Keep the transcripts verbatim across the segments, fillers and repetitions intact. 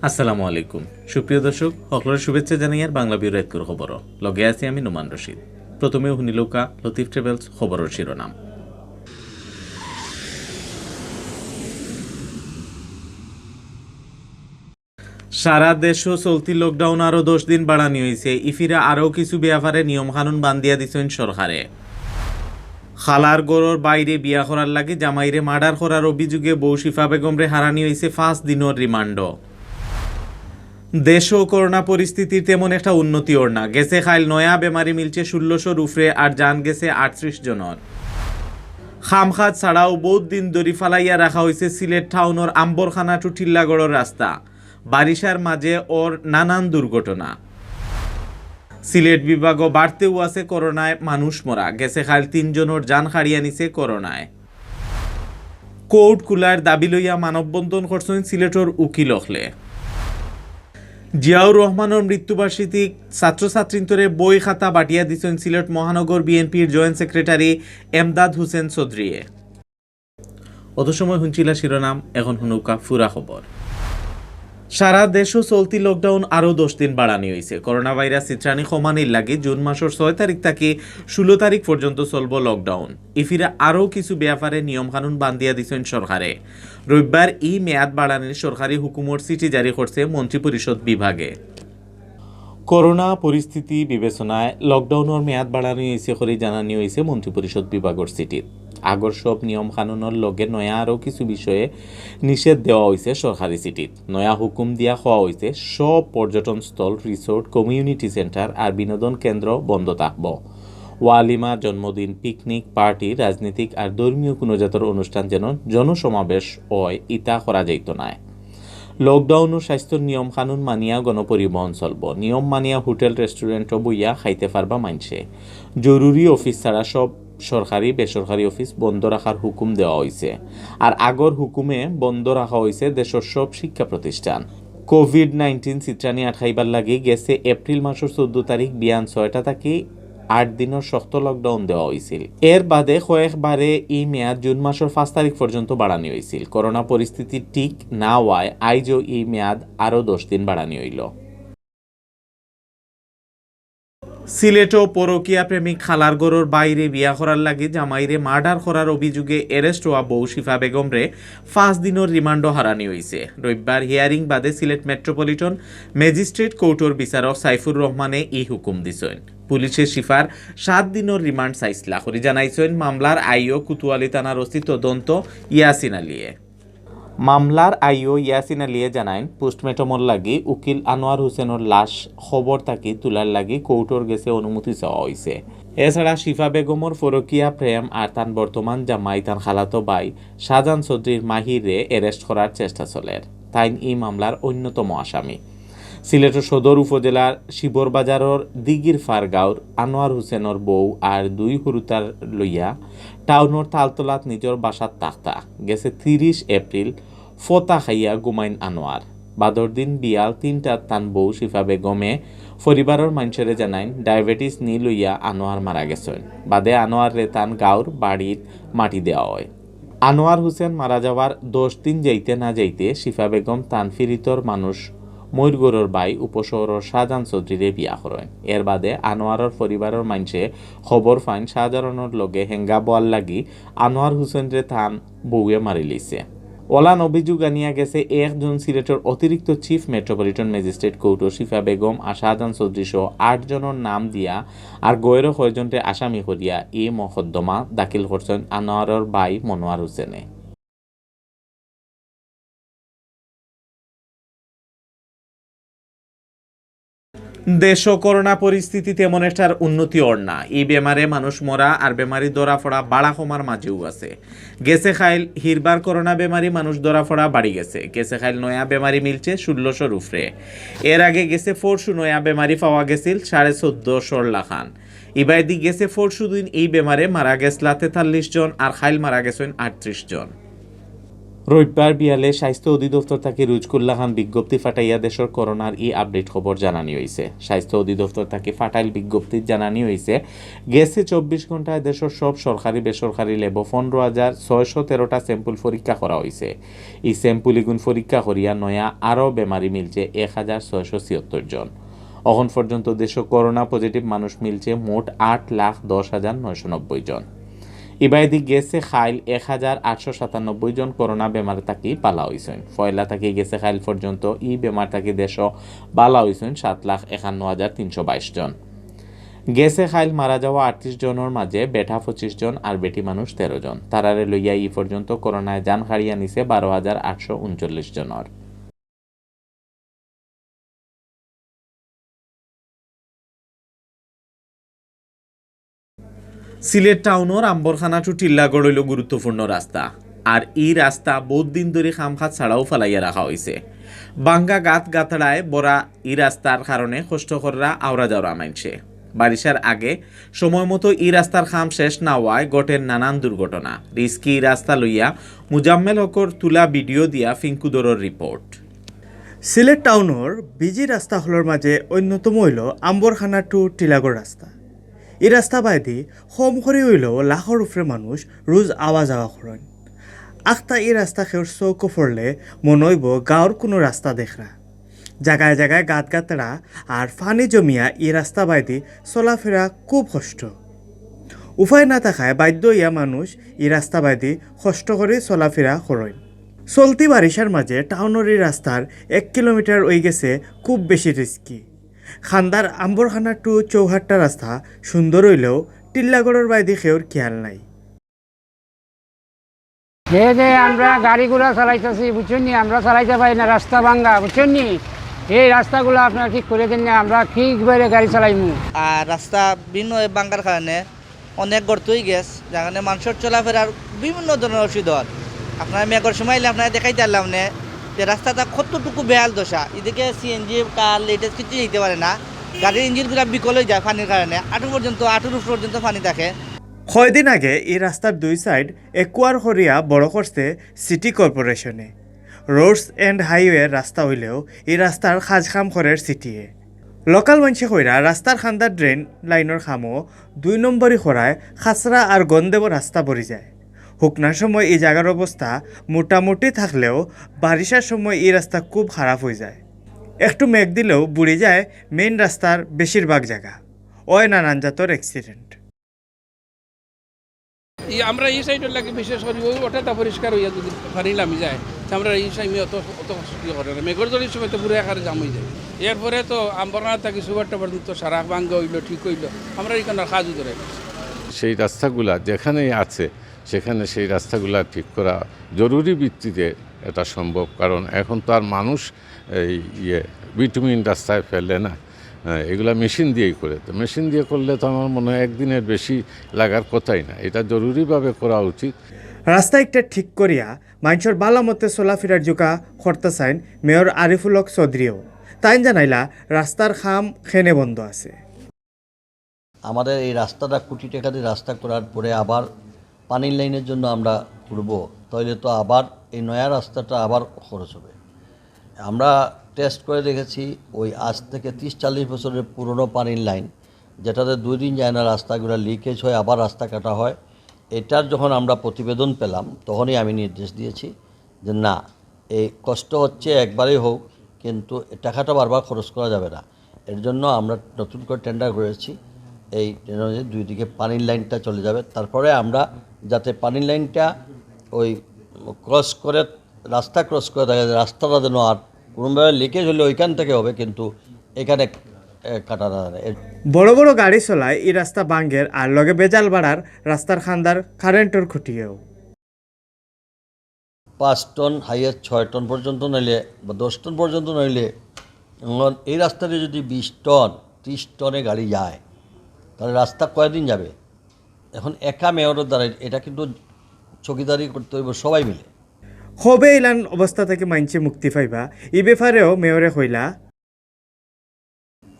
আসসালামু আলাইকুম। সুপ্রিয় দর্শক, হকলরে শুভেচ্ছা জানাইয়ার বাংলা ব্যুরো এতকুর খবর। লগে আছি আমি নোমান রশিদ। প্রথমে হুনিলউক্কা লতিফ ট্রাভেলস খবরর শিরোনাম। সারা দেশো চলতি লকডাউন আরো দশ দিন বাড়ানি অইছে। ইফিরে আরো কিছু বেয়াপারে নিয়ম কানুন বান্ধিয়া দিছইন সরকারে। খালার ঘরর বাইরে বিয়া করার লাগি জামাইরে মার্ডার করার অভিযোগে বউ শিফা বেগমরে হারানি অইছে পাঁচ দিনর রিমান্ডো। দেশো করোনা পরিস্থিতির তেমন একটা উন্নতি অর না। গেছে কাইল নয়া বেমারি মিলছে ষোলোশোর উপরে আর জান গেছে আটত্রিশ জনর। কামকাজ ছাড়াও বউত দিন ধরি ফালাইয়া রাখা অইছে সিলেট টাউনর আম্বরখানা to টিল্লাগড়র রাস্তা। বারিশার মাঝে অর নানান দুর্ঘটনা। সিলেট বিভাগো বাড়তেউ আছে করোনায় মানুষ মরা। গেছে কাইল তিন জনর জান কাড়িয়া নিছে করোনায়। কোর্ট খুলার দাবি লইয়া মানববন্ধন করছইন সিলেটর উকিল অকলে। জিয়াউর রহমানর মৃত্যুবার্ষিকীত ছাত্রছাত্রীন্তরে বই খাতা বাটিয়া দিছইন সিলেট মহানগর বিএনপির জয়েন্ট সেক্রেটারি এমদাদ হোসেন চৌধুরীয়ে। অত সময় হুনছিলা শিরোনাম, এখন হুনউক্কা পুরা খবর। সারা দেশো চলতি লকডাউন আরো দশ দিন বাড়ানি অইছে। করোনা ভাইরাস ছিতরানি কমানির লাগি জুন মাসর ছয় তারিখ থাকি ষোলো তারিখ পর্যন্ত চলবো লকডাউন। ইফিরে আরো কিছু বেয়াপারে নিয়ম কানুন বান্ধিয়া দিছইন সরকারে। রবিবার ই মেয়াদ বাড়ানির সরকারি হুকুমর চিঠি জারি করছে মন্ত্রিপরিষদ বিভাগে। করোনা পরিস্থিতি বিবেচনায় লকডাউনর মেয়াদ বাড়ানি অইছে করি জানানি অইছে মন্ত্রিপরিষদ বিভাগর চিঠিত। আগর সব নিয়ম কানুনর লগে নয়া আরো কিছু বিষয়ে নিষেধ দেওয়া অইছে সরকারি চিঠিত। নয়া হুকুম দিয়া কওয়া অইছে সব পর্যটন স্থল, রিসোর্ট, কমিউনিটি সেন্টার আর বিনোদন কেন্দ্র বন্ধ থাকবো। ওয়ালিমা, জন্মদিন, পিকনিক, পার্টি, রাজনৈতিক আর ধর্মীয় কুনো জাতর অনুষ্ঠান যেন জনসমাবেশ অয়, ইতা করা যাইতো নায়। লকডাউন ও স্বাস্থ্যর নিয়ম কানুন মানিয়া গণপরিবহন চলবো। নিয়ম মানিয়া হোটেল রেস্টুরেন্টও বইয়া খাইতে পারবা মানষে। জরুরি অফিস ছাড়া সব সরকারি বেসরকারি অফিস বন্ধ রাখার হুকুম দেওয়া অইছে। আর আগর হুকুমে বন্ধ রাখা অইছে দেশর সব শিক্ষা প্রতিষ্ঠান। কোভিড নাইনটিন ছিতরানি আটকাইবার লাগি গেছে এপ্রিল মাসর চৌদ্দ তারিখ বিয়ান ছয়টা থাকি আট দিনর শক্ত লকডাউন দেওয়া অইছিল। এর বাদে কয়েকবারে ই মেয়াদ জুন মাসর পাঁচ তারিখ পর্যন্ত বাড়ানি অইছিল। করোনা পরিস্থিতি ঠিক না অওয়ায় আইজও ই মেয়াদ আরো দশ দিন বাড়ানি অইলো। সিলেটো পরকিয়া প্রেমিক খালার ঘরর বাইরে বিয়া করার লাগি জামাইরে মার্ডার করার অভিযোগে অ্যারেস্ট অওয়া বউ শিফা বেগমরে পাঁচ দিনর রিমান্ডো হারানি অইছে। রবিবার হিয়ারিং বাদে সিলেট মেট্রোপলিটন ম্যাজিস্ট্রেট কোর্টর বিচারক সাইফুর রহমানে ই হুকুম দিছইন। পুলিশে শিফার সাত দিনর রিমান্ড চাইছলা করি জানাইছইন মামলার আইও কোতোয়ালি থানার ওসি তদন্ত ইয়াসিন আলীয়ে। মামলার আইও ইয়াসিন আলীয়ে জানাইন, পোস্টমর্টমর লাগি উকিল আনোয়ার হোসেনর লাশ কবর থাকি তুলার লাগি কোর্টর গেছে অনুমতি চাওয়া অইছে। এছাড়া শিফা বেগমর পরকিয়া প্রেম আর তান বর্তমান জামাই, তান খালাতো ভাই শাহজাহান চৌধুরীর মাহিররে অ্যারেস্ট করার চেষ্টা চলের। তাইন ই মামলার অন্যতম আসামি। সিলেটর সদর উপজেলার শিবরবাজারর দিগির ফারগাঁওর আনোয়ার হোসেনর বউ আর দুই হুরুতার লইয়া টাউনর তালতলাত নিজর বাসাত থাকতা। গেছে তিরিশ এপ্রিল ফতা খাইয়া ঘুমাইন আনোয়ার। বাদর দিন বিয়াল তিনটাত তান বউ শিফা বেগমে পরিবারর মানষরে জানাইন, ডায়াবেটিস নি লইয়া আনোয়ার মারা গেছইন। বাদে আনোয়াররে তান গাঁওর বাড়িত মাটি দেওয়া অয়। আনোয়ার হোসেন মারা যাওয়ার দশ দিন যাইতে না যাইতে শিফা বেগম তান ফিরিতর মানুষ ময়ূরগড়র ভাই উপশহরর শাহজাহান চৌধুরীরে বিয়া করইন। এর বাদে আনোয়ারর পরিবারর মানষে খবর পাইন শাহজাহানর লগে হেঙ্গা বওয়ার লাগি আনোয়ার হোসেনরে তান বউয়ে মারিলিছে। অলান অভিযোগ আনিয়া গেছে এক জুন সিলেটর অতিরিক্ত চিফ মেট্রোপলিটন ম্যাজিস্ট্রেট কোর্টো শিফা বেগম আর শাহজাহান চৌধুরী সহ আট জনর নাম দিয়া আর গয়রো কয়জনরে আসামি করিয়া ই মকদ্দমা দাখিল করছইন আনোয়ারর ভাই মনোয়ার হোসেনে। দেশো করোনা পরিস্থিতি তেমন একটার উন্নতি অর না। ই বেমারে মানুষ মরা আর বেমারি ধরা পড়া বাড়া কমার মাঝেউ আছে। গেছে কাইল হিরবার করোনা বেমারি মানুষ ধরা পড়া বাড়ি গেছে। গেছে কাইল নয়া বেমারি মিলছে ষোলোশোর উপরে। এর আগে গেছে পরশু নয়া বেমারি পাওয়া গেছিল সাড়ে চৌদ্দশোর লাখান। ইবায়দি গেছে পরশু দিন ই বেমারে মারা গেছলা তেতাল্লিশ জন আর কাইল মারা গেছইন আটত্রিশ জন। রবিবার বিয়ালে স্বাস্থ্য অধিদপ্তর থাকি রুজকুল্লা খান বিজ্ঞপ্তি ফাটাইয়া দেশর করোনার ই আপডেট খবর জানানি অইছে। স্বাস্থ্য অধিদপ্তর থাকি ফাটাইল বিজ্ঞপ্তিত জানানি অইছে, গেছে চব্বিশ ঘন্টায় দেশর সব সরকারি বেসরকারি ল্যাবো পনেরো হাজার ছয়শো তেরোটা স্যাম্পল পরীক্ষা করা অইছে। ই স্যাম্পল ইগুন পরীক্ষা করিয়া নয়া আরও বেমারি মিলছে এক হাজার ছয়শো ছিয়াত্তর জন। অখন পর্যন্ত দেশো করোনা পজিটিভ মানুষ মিলছে মোট আট লাখ দশ হাজার নয়শো নব্বই জন। ইবায়দি গেছে খাইল এক হাজার আটশো সাতানব্বই জন করোনা বেমার থাকি বালা অইছইন। পয়লা থাকি গেছে খাইল পর্যন্ত ই বেমার থাকি দেশো বালা অইছইন সাত লাখ একান্ন হাজার তিনশো বাইশ জন। গেছে খাইল মারা যাওয়া আটত্রিশ জনর মাঝে বেটা পঁচিশ জন আর বেটি মানুষ তেরো জন। তারারে লইয়া ই পর্যন্ত করোনায় জান হারিয়া নিছে বারো হাজার আটশো ঊনচল্লিশ জনর। সিলেট টাউনর আম্বরখানা to টিল্লাগড় অইলো গুরুত্বপূর্ণ রাস্তা। আর ই রাস্তা বউত দিন ধরি কাম কাজ ছাড়াউ ফালাইয়া রাখা অইছে। ভাঙ্গা গাত গাতড়ায় ভরা ই রাস্তার কারণে কষ্ট কররা আওরা যাওরা মানষে। বারিশার আগে সময় মতো ই রাস্তার কাম শেষ না অওয়ায় ঘটের নানান দুর্ঘটনা। রিস্কি ই রাস্তা লইয়া মুজাম্মেল হকর তুলা ভিডিও দিয়া ফিঙ্কু দরর রিপোর্ট। সিলেট টাউনর বিজি রাস্তা অকলর মাঝে অন্যতম অইলো আম্বরখানা to টিল্লাগড় রাস্তা। ই রাস্তা বায়দি কম করি অইলেও লাখর উপরে মানুষ রুজ আওয়া যাওয়া করইন। আখতা ই রাস্তা কেউর চউখো পড়লে মনো অইবো গাঁওর কুনু রাস্তা দেখরা। জাগায় জাগায় গাত গাতড়া আর পানি জমিয়া ই রাস্তা বায়দি চলাফিরা খুব কষ্ট। উপায় না থাকায় বাধ্য অইয়া মানুষ ই রাস্তা বায়দি কষ্ট করি চলাফিরা করইন। চলতি বারিশার মাঝে টাউনর ই রাস্তার এক কিলোমিটার অইগেছে খুব বেশি রিস্কি। খান্দার আম্বরখানা to চৌহাট্টা রাস্তা সুন্দর অইলেও টিল্লাগড়র বায়দি কেউর খিয়াল নাই। যে যে আমরা গাড়িগুলা চালাইতাছি, বুঝছইন নি, আমরা চালাইতা পারি না, রাস্তা ভাঙ্গা, বুঝছইন নি। এই রাস্তাগুলা আপনারা ঠিক করি দেইন না, আমরা কিবারে গাড়ি চালাইমু? আর রাস্তা বিভিন্ন ভাঙ্গার কারণে অনেক গর্ত অইগেছে, যার কারণে মানষর চলাফিরার বিভিন্ন ধরনর অসুবিধা অর। আপনারা মেঘর সময় আইলে আপনারারে দেখাইতাম পারলাম না যে রাস্তাটা কতটুকু বেহাল দশা। এদিকে সিএনজি কার লেটেস্ট কিছু যাইতে পারে না, গাড়ির ইঞ্জিনগুলা বিকল অইযায় পানির কারণে, আটু পর্যন্ত, আটুর উপর পর্যন্ত পানি থাকে। কয়দিন আগে ই রাস্তার দুই সাইড একুয়ার করিয়া বড় করছে সিটি কর্পোরেশনে। রোডস এন্ড হাইওয়ের রাস্তা অইলেও ই রাস্তার কাজ কাম করের সিটিয়ে। লোকাল মানষে কইরা রাস্তার খান্দার ড্রেন লাইনর কামও দুই নম্বরি করায় খাসরা আর গন্ধে রাস্তা ভরি যায়। হুকনার সময় ই জাগার অবস্থা মোটামুটি থাকলেও বারিশার সময় ই রাস্তা খুব খারাপ অইযায়। একটু মেঘ দিলেও বুড়ি যায় মেইন রাস্তার বেশিরভাগ জাগা। অয় নানান জাতর অ্যাক্সিডেন্ট। ই আমরা ই সাইডর লাগি বিশেষ করি অউ অটাটা পরিষ্কার অইয়া যদি পানি লামি যায়, তে আমরা ই সাইমে অত, অত কষ্ট করে না। মেঘর জড়ির সময় তো পুরা একেবারে জাম অইযায়। এরপরে তো আম্বরখানা থাকি চৌহাট্টা পর্যন্ত সারা ভাঙ্গা অইলো, ঠিক অইলো, আমরা ইখানর কাজও ধরে। সেই রাস্তাগুলা যেখানেই আছে, সেখানে সেই রাস্তাগুলা ঠিক করা জরুরি ভিত্তিতে এটা সম্ভব, কারণ এখন তো আর মানুষ এই ইয়ে বিটুমিন রাস্তায় ফেলে না, হ্যাঁ, এগুলা মেশিন দিয়েই করে। তো মেশিন দিয়ে করলে তো আমার মনে হয় একদিনের বেশি লাগার কথাই না, এটা জরুরিভাবে করা উচিত। রাস্তা একটা ঠিক করিয়া মানষর বালা মতে চলাফিরার জুকা করতা চাইন মেয়র আরিফুল হক চৌধুরীও। তাইন জানাইলা রাস্তার কাম কেনে বন্ধ আছে। আমাদের এই রাস্তাটা কোটি টাকা দিয়ে রাস্তা করার পরে আবার পানির লাইনের জন্য আমরা করব, তাহলে তো আবার এই নয়া রাস্তাটা আবার খরচ হবে। আমরা টেস্ট করে দেখেছি, ওই আজ থেকে তিরিশ চল্লিশ বছরের পুরনো পানির লাইন, যেটাতে দুই দিন যায় না, রাস্তাগুলো লিকেজ হয়, আবার রাস্তা কাটা হয়। এটার যখন আমরা প্রতিবেদন পেলাম, তখনই আমি নির্দেশ দিয়েছি যে না, এই কষ্ট হচ্ছে একবারেই হোক, কিন্তু টাকাটা বারবার খরচ করা যাবে না। এর জন্য আমরা নতুন করে টেন্ডার করেছি, এই টেন্ডার অনুযায়ী দুই দিকে পানির লাইনটা চলে যাবে। তারপরে আমরা যাতে পানির লাইনটা ওই ক্রস করে, রাস্তা ক্রস করে থাকে, রাস্তাটা যেন আর কোনোভাবে লিকেজ হলে ওইখান থেকে হবে, কিন্তু এখানে, এ, কাটা না যায়। এর বড় বড় গাড়ি চলায় ই রাস্তা ভাঙ্গের আর লগে বেজাল বাড়ার রাস্তার খান্দার কারেন্টর খুঁটিয়েও। পাঁচ টন, হাইয়েস্ট ছয় টন পর্যন্ত নইলে বা দশ টন পর্যন্ত নইলে, এখন এই রাস্তাতে যদি বিশ টন, ত্রিশ টনে গাড়ি যায়, তাহলে রাস্তা কয়দিন যাবে? এখন একা মেয়রের দ্বারা এটা কিন্তু চকিদারি করতে হইব সবাই মিলে। কবে ইলান অবস্থা থেকে মানষে মুক্তি পাইবা, ই ব্যাপারেও মেয়রে কইলা।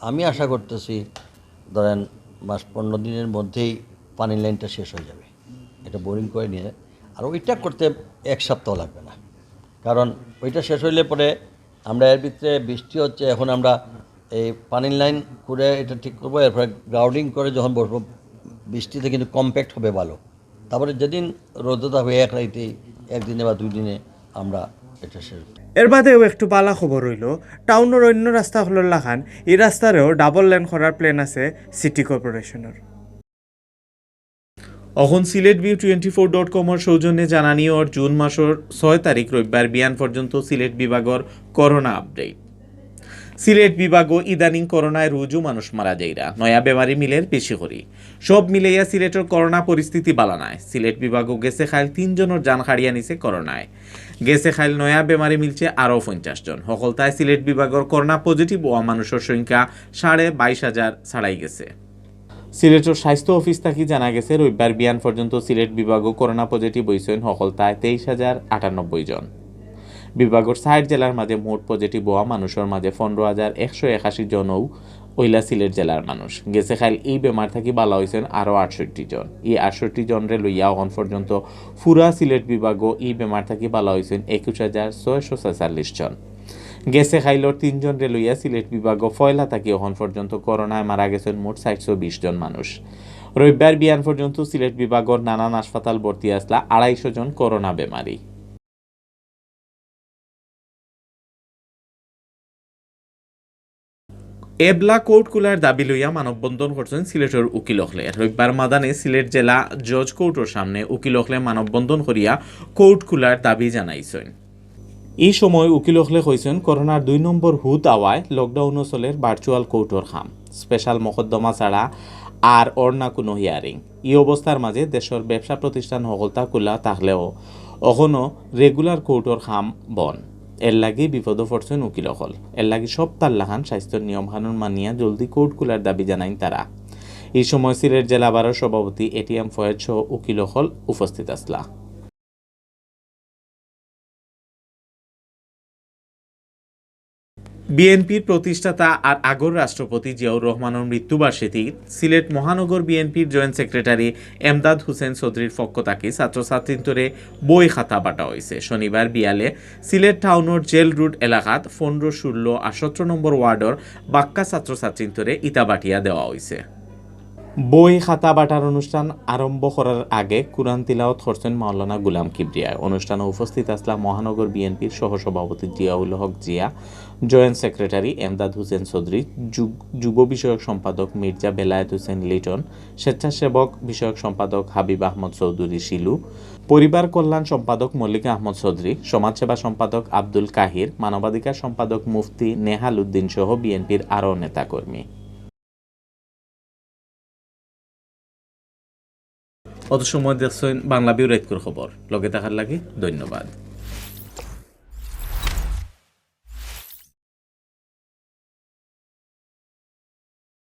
আমি আশা করতেছি, ধরেন, মাস পনেরো দিনের মধ্যেই পানির লাইনটা শেষ হয়ে যাবে, এটা বোরিং করে নিয়ে। আর ওইটা করতে এক সপ্তাহ লাগবে না। কারণ ওইটা শেষ হইলে পরে আমরা এর ভিতরে বৃষ্টি হচ্ছে, এখন আমরা এই পানির লাইন করে এটা ঠিক করবো, এরপরে গ্রাউন্ডিং করে যখন বসবো, বৃষ্টিতে কিন্তু কম্প্যাক্ট হবে ভালো। তারপরে যেদিন রোদ থাকবে, এক রাইতেই, একদিনে বা দুই দিনে আমরা এটা শেষ। এর বাদেও একটু বালা খবর অইলো, টাউনর অইন্য রাস্তা অকলর লাখান ই রাস্তারেও ডাবল লেন করার প্ল্যান আছে সিটি কর্পোরেশনর। অখন Sylhet view twenty four dot কমর সৌজন্যে জানানি অর জুন মাসর ছয় তারিখ রবিবার বিয়ান পর্যন্ত সিলেট বিভাগর করোনা আপডেট। সিলেট বিভাগও ইদানিং করোনায় রুজু মানুষ মারা যাইরা, নয়া বেমারি মিলের বেশি করি। সব মিলাইয়া সিলেটর করোনা পরিস্থিতি বালা নায়। সিলেট বিভাগও গেছে কাইল তিন জনর জান কাড়িয়া নিছে করোনায়। গেছে কাইল নয়া বেমারি মিলছে আরও পঞ্চাশ জন। হকলতায় সিলেট বিভাগর করোনা পজিটিভ অওয়া মানুষর সংখ্যা সাড়ে বাইশ হাজার ছাড়াই গেছে। সিলেটর স্বাস্থ্য অফিস থাকি জানা গেছে, রবিবার বিয়ান পর্যন্ত সিলেট বিভাগও করোনা পজিটিভ অইছইন হকলতায় তেইশ হাজার আটানব্বই জন। বিভাগর ষাট জেলার মাঝে মোট পজিটিভ অওয়া মানুষর মাঝে পনেরো হাজার একশো একাশি জনও অইলা সিলেট জেলার মানুষ। গেছে কাইল ই বেমার থাকি বালা অইছইন আরও আটষট্টি জন। ই আটষট্টি জনরে লইয়া অখন পর্যন্ত পুরা সিলেট বিভাগও ই বেমার থাকি বালা অইছইন একুশ হাজার ছয়শো ছেচল্লিশ জন। গেছে কাইলর তিন জনরে লইয়া সিলেট বিভাগও পয়লা থাকি অখন পর্যন্ত করোনায় মারা গেছইন মোট চারশো বিশ জন মানুষ। রবিবার বিয়ান পর্যন্ত সিলেট বিভাগর নানান হাসপাতাল ভর্তি আছলা আড়াইশো জন করোনা বেমারি। এবলা কোর্ট খুলার দাবি লইয়া মানববন্ধন করছইন সিলেটর উকিল অকলে। রবিবার মাদানে সিলেট জেলা জজ কোর্টর সামনে উকিল অকলে মানববন্ধন করিয়া কোর্ট খুলার দাবি জানাইছইন। ই সময় উকিল অকলে কইছইন, করোনার দুই নম্বর হুত আওয়ায় লকডাউনও চলের ভার্চুয়াল কোর্টর কাম, স্পেশাল মকদ্দমা ছাড়া আর অর না কুনু হিয়ারিং। ই অবস্থার মাঝে দেশর ব্যবসা প্রতিষ্ঠান হকলতা খুলা থাকলেও অখনো রেগুলার কোর্টর কাম বন্ধ। এর লাগি বিপদও পড়ছইন উকিল অকল। এর লাগি সপ্তার লাখান স্বাস্থ্যর নিয়ম কানুন মানিয়া জলদি কোর্ট খুলার দাবি জানাইন তারা। ই সময় সিলেট জেলা বারর সভাপতি এটিএম ফয়েজ সহ উকিল অকল উপস্থিত আছলা। বিএনপির প্রতিষ্ঠাতা আর আগর রাষ্ট্রপতি জিয়াউর রহমানর মৃত্যুবার্ষিকীত সিলেট মহানগর বিএনপির জয়েন্ট সেক্রেটারি এমদাদ হোসেন চৌধুরীর পক্ষ থাকি ছাত্রছাত্রীন্তরে বই খাতা বাটা অইছে। শনিবার বিয়ালে সিলেট টাউনর জেল রোড এলাকাত পনেরো, ষোলো আর সতেরো নম্বর ওয়ার্ডর বাক্কা ছাত্রছাত্রীন্তরে ইতা বাটিয়া দেওয়া অইছে। বই খাতা বাটার অনুষ্ঠান আরম্ভ করার আগে কুরআন তিলাওয়াত করছইন মাওলানা গুলাম কিবরিয়ায়। অনুষ্ঠানো উপস্থিত আছলা মহানগর বিএনপির সহসভাপতি জিয়াউল হক জিয়া, জয়েন্ট সেক্রেটারি এমদাদ হোসেন চৌধুরী, যুব-, যুব বিষয়ক সম্পাদক মির্জা বেলায়েত হোসেন লিটন, স্বেচ্ছাসেবক বিষয়ক সম্পাদক হাবিব আহমদ চৌধুরী শিলু, পরিবার কল্যাণ সম্পাদক মল্লিক আহমদ চৌধুরী, সমাজসেবা সম্পাদক আব্দুল কাহির, মানবাধিকার সম্পাদক মুফতি নেহাল উদ্দিন সহ বিএনপির আরও নেতাকর্মী। অত সময় দেখছইন বাংলা ভিউ রাইতকুর খবর। লগে থাকার লাগি ধন্যবাদ।